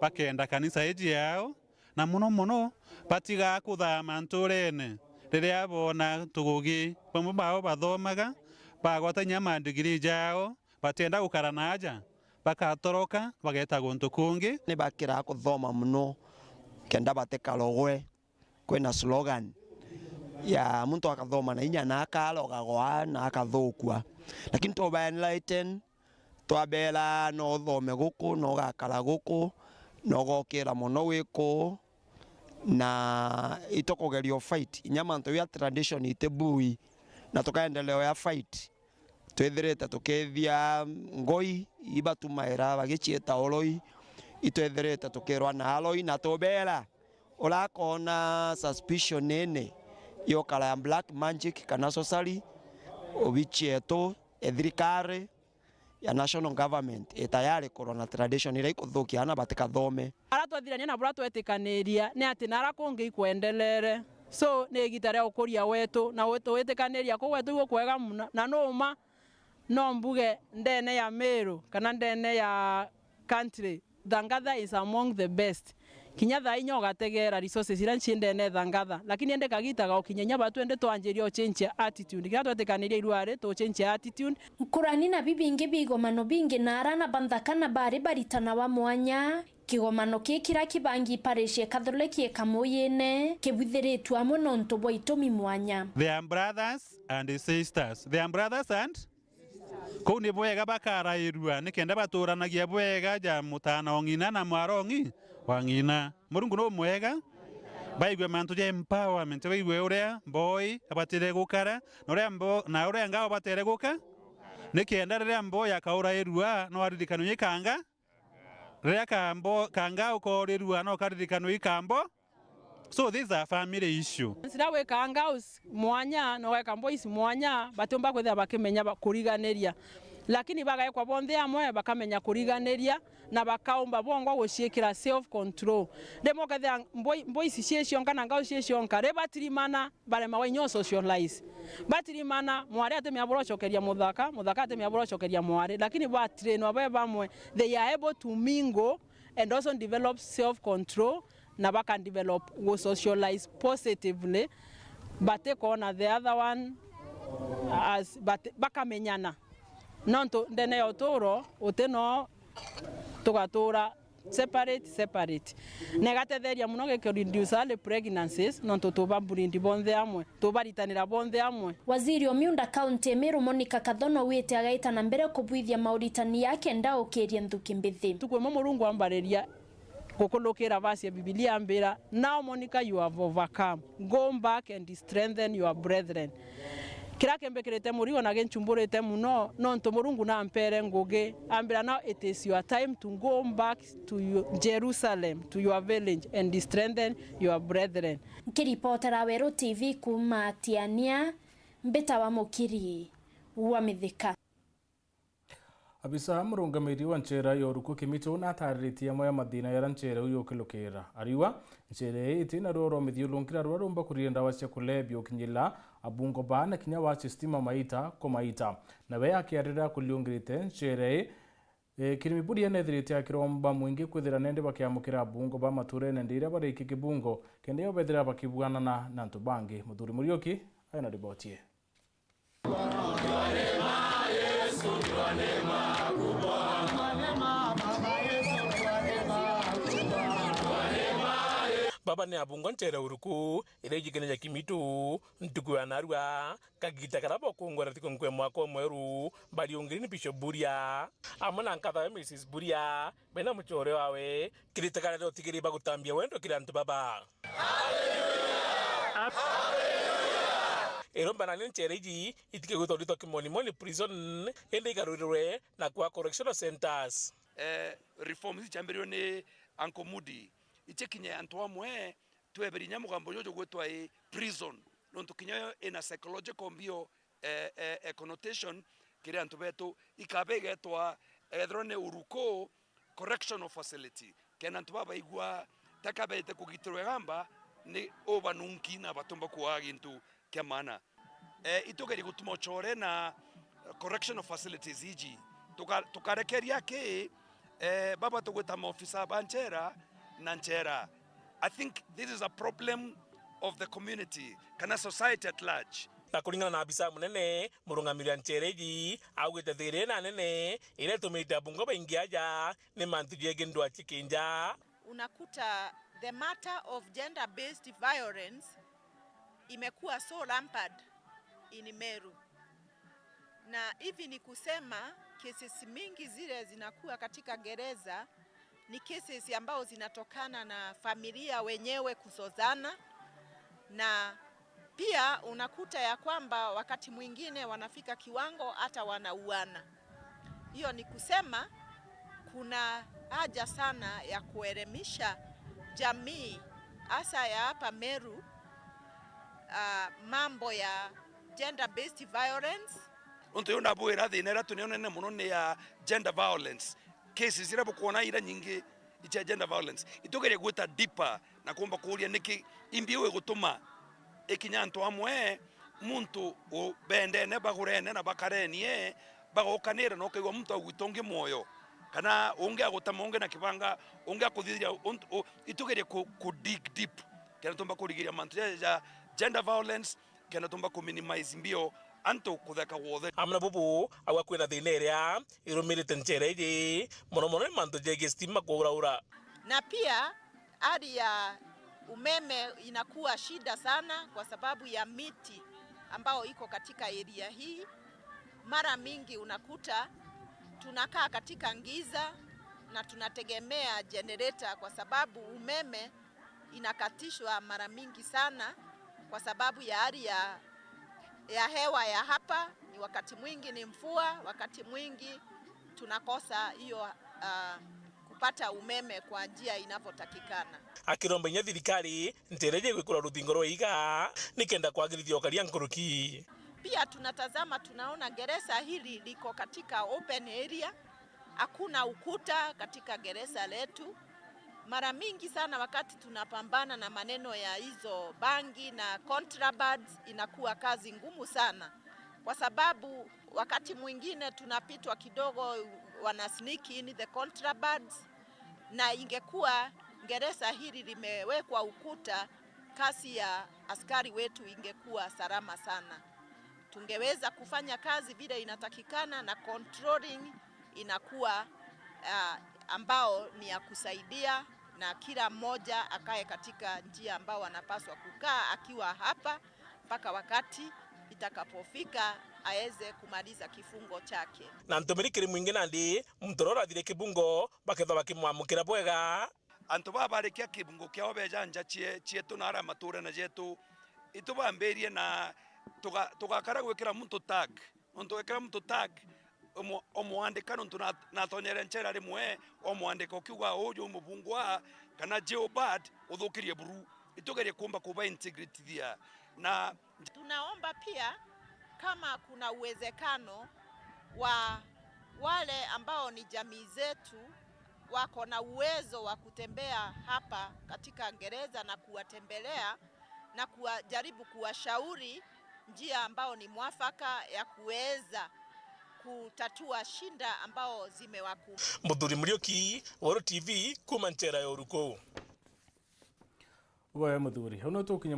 bakenda kanisa iji yaao, na mono mono batigaa kuthama ntuurene riria boona tugugi bamwe baao bathomaga, bagwata inya mandigirii jaao, batienda gukara naaja, bakatoroka, bageeta guntu kungi. Ni bakiraa kuthoma mono kenda batikarogwe. Kwina slogan ya muntu akathoma na inya na akarogagwa na akathukua. Lakini tuba enlighten, twabeera no uthome guku, no ugakara guku, no ugokira mono wi kuu, na itukugeria u fight inya mantu ja tradition itibui, na tukaendelea ya fight. Twithirite tukithia ngoi ibatumaira bagiciita uroi, itwithirite tukirwa na aroi, na tubeera, urakoona suspicion nini yukara ya black magic kana sorcery, obici yetu, e thirikari ya national government i tayari kurwa na tradition iria ikuthukia aana batikathome. Ara twathirania na bura twetikaniria ni ati nara kungi ikwendelere. So, ni igita ria ukuria wetu, na gwit-, gwitikaniria kuu gwetu igukwega mono, na numa no mbuge ndene ya Meru kana ndene ya country, Thangatha is among the best. Kinya thaa inya ugategeera resources iria nci ndene Thangatha, lakini indi kagita gaukinya inya batu indi twanjiria uchenchia attitude. Kinya twetikaniria irwari tuchenchia attitude. Nkurani na bibingi bia igomano bingi na arana ba nthaka na bari baritana wa mwanya, kigomano kii kiria kibangi parish ya Catholic ya Kamuyine kibwithiritue amwe nontu bwa itumi mwanya. They are brothers and sisters. They are brothers and Kuu ni bwega bakarairua, nikenda batuuranagia bwega ja mutaana o ng'ina na mwara o ng'i-, wa ng'ina. Murungu numwega, baigue mantu ja empowerment, baigue uria mboi abatire gukara, na uria mbo-, na uria ngao batere guka, nikenda riria mboi akaurairua, no aririkanwe ikanga, riria kambo, kanga ukoorirua, no karirikanwe ikambo. So this is a family issue. Nsira wikanga house mwanya, na ugeka boys mwanya, batiumba kwithira bakimenya ba-, kuriganiria. Lakini bagekwa bonthe amwe, bakamenya kuriganiria, na bakaumba bongwa guciikira self control. Rimwe ukethira mboi-, boys cie cionka na ngao cie cionka, ri batirimana, baremagwa inya u socialize. Batirimana, mwari atimenya bura ucokeria muthaka, muthaka atimenya bura ucokeria mwari, lakini batrainwa be bamwe, they are able to mingle and also develop self control, na baka develop gu socialize positively, batikona the other one as, but bakamenyana. Nontu ndene ya uturo, uti no tugatura separate, separate. Na igatetheria mono giki reduce early pregnancies, nontu tuba breed bonthe amwe, tubaritanira bonthe amwe. Waziri o miunda kaunti ya Meru Monica Kathono wite agaita na mbere kubwithia mauritani ya kenda ukiria nthuki mbithi. Ntuku imwe Murungu ambariria gukulukira verse ya Bibilia ambira, "Now Monica, you have overcome. Go back and strengthen your brethren." Kiria kimbikirite murigo na gincumburite mono, nontu Murungu nampere ngugi, ambira, "Now it is your time to go back to your Jerusalem, to your village, and strengthen your brethren." Nkiripotera Weru T V kuuma Tiania, mbitawa Mukiri wa Mithika. Abisa murungamiri wa nchera ya Uruku Kimitu natariritie amwe ya mathina jaria nchera iu yukilukira. Ariwa, nchera ii iti na ruo rwa mithiurunki ruria rumba kuriria ndawa cia kulebia ukinyila abungo baa na kinya wa stima maita kumaita. Nawe akiarira kuriungirite nchera ii, e, Kirimi Buria nethirite akiromba mwingi kwithira nende bakiamukira abungo ba maturene ndi iria bariki kibungo, kenda yo bethira bakibuanana na antu bangi. Muthuri Muriuki aina riboti ii. Baba ni abungwa nchera Uruku, iria ijikene ja Kimitu, ntuku ya narua, kagita karia bokungwera thiko nkwe mwaka umweru, bariungiri ni Bishop Buria, amwe na nkathawe Missus Buria, bena muchore wawe, kirita karia riotigiri bagutambia wendo kiri antu baba. Iromba na nchera iji, itikegwitwa ritwa kimonimoni prison, indi igarurirwe na kwa correctional centers. Eh, reforms ichambiriwe ni Uncle Moody, ichikinye antu amwe, tweberi inya mugambo juju gwitwa i prison, nontu kinya yo ina psychological mbio, eh, eh, eh, connotation kiri antu betu, ikaba igetwa, ethirwa ni Uruku, correctional facility, kenda antu babaigua taka bete kugitirwa igamba ni ubanunki na batumba kuaga gintu kia maana. Eh, itugerie gutuma uchore na correctional facilities iji. Tuka-, tukarekeria ki Eh, baba tugwita maofisa ba nchera na nchera. I think this is a problem of the community, kana society at large. Na kuringana na abisa munene, murungamiri wa nchera iji augite thiri ina nene iria itumite abungwa baingi aja ni mantu jegii ndwaa cia kinja. Unakuta the matter of gender-based violence imekuwa so rampant in Meru. Na hivi ni kusema cases mingi zile zinakuwa katika gereza ni cases ambao zinatokana na familia wenyewe kuzozana, na pia unakuta ya kwamba wakati mwingine wanafika kiwango hata wanauana. Hiyo ni kusema kuna haja sana ya kuelimisha jamii, hasa ya hapa Meru, ah, mambo ya gender-based violence. Untu yu ndabwira, thina iria tunionene mono ni ya gender violence. Cases iria bukwona iria nyingi icia gender violence. Itugerie gwita deeper na kumba kuuria niki imbi iu igutuma ikinya antu amwe, muntu u-, bendene, bagurene na bakarenie, bagokanire na ukaigua muntu agwita ungi mwoyo, kana ungi agutema ungi na kibanga, ungi akuthithiria untu, u-, itugerie ku, ku dig deep, kenda tumba kurigiria mantu ja, ja gender violence, kenda tumba ku minimize mbio antu kutheka gwothe. Amwe na bubu, agwa kwina thina iria irumirite nchera iji, mono mono ni mantu jegii stima kuuraura. Na pia hali ya umeme inakuwa shida sana kwa sababu ya miti ambao iko katika area hii. Mara mingi unakuta tunakaa katika ngiza na tunategemea generator kwa sababu umeme inakatishwa mara mingi sana kwa sababu ya hali ya, ya hewa ya hapa. Ni wakati mwingi ni mvua, wakati mwingi tunakosa hiyo, ah, kupata umeme kwa njia inavyotakikana. Akiromba inya thirikari ntere je gwikura ruthingo rwa iga nikenda kwagirithia ukaria nkuruki. Pia tunatazama, tunaona gereza hili liko katika open area, hakuna ukuta katika gereza letu. Mara mingi sana wakati tunapambana na maneno ya hizo bangi na contrabands, inakuwa kazi ngumu sana, kwa sababu wakati mwingine tunapitwa kidogo, wana sneak in the contrabands, na ingekuwa gereza hili limewekwa ukuta, kazi ya askari wetu ingekuwa salama sana. Tungeweza kufanya kazi vile inatakikana na controlling inakuwa, ah, ambao ni ya kusaidia, na kila mmoja akae katika njia ambao anapaswa kukaa akiwa hapa mpaka wakati itakapofika aweze kumaliza kifungo chake. Na ntumiri kiri mwingi nandi, muntu uria urathire kibungo bakethwa bakimwamukira bwega. Antu baba barikia kibungo kiao beja nja cie-, cietu na aria maturene jetu, itu bambirie na tuga-, tugakara gwikira muntu tag. Nontu wekira muntu tag, omo-, omwandika nontu na-, natonyere nchera rimwe, omwandika ukiuga, "Uju mubungwa," kana, "Jail bad, uthukirie buru." Itugerie kumba kuba integrity thia. Na tunaomba pia kama kuna uwezekano wa wale ambao ni jamii zetu wako na uwezo wa kutembea hapa katika gereza na kuwatembelea na kuwajaribu kuwashauri njia ambao ni mwafaka ya kuweza kutatua shida ambao zimewakumba. Muthuri Muriuki, Weru T V, kuma nchera ya Uruku. Bwega muthuri, au no tukinye